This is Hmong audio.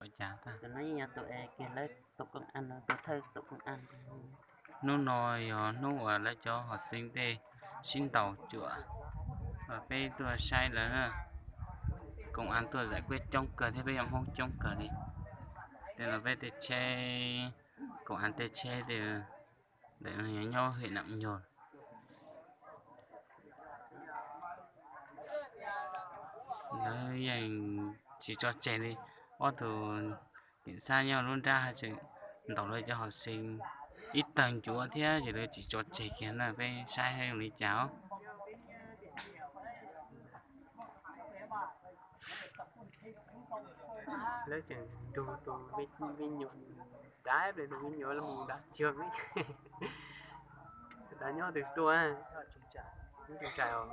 Ua cas tus no yeej yog tus es kiag lawv tus koob as, tus thawj tus koob as. Hnub no yog hnub uas lawv cov hauv xeev tej sib ntaus cuam, peb tuaj saib lawv na. Koob as tuaj zais kuj coob kawg thiab, peb yog Hmoob coob kawg li. Tej no peb tej tsheb, koob as tej tsheb tej, ntawm no yog nyob hem nam nyog. Lawv yeej tsis tso tseg li. Ob tug keem xab nyob lub nrab haj tseem ntaus lawv cov hauv xeev ib tawg ncuav thiab ces lawv tsis tso tseg kiag na, peb saib zoo li cas os. Lawv tseem nrug tus me nyuam, dab tus me nyuam los mus nram tsuag, tus dab nyob twg tuaj, tseem tsam os.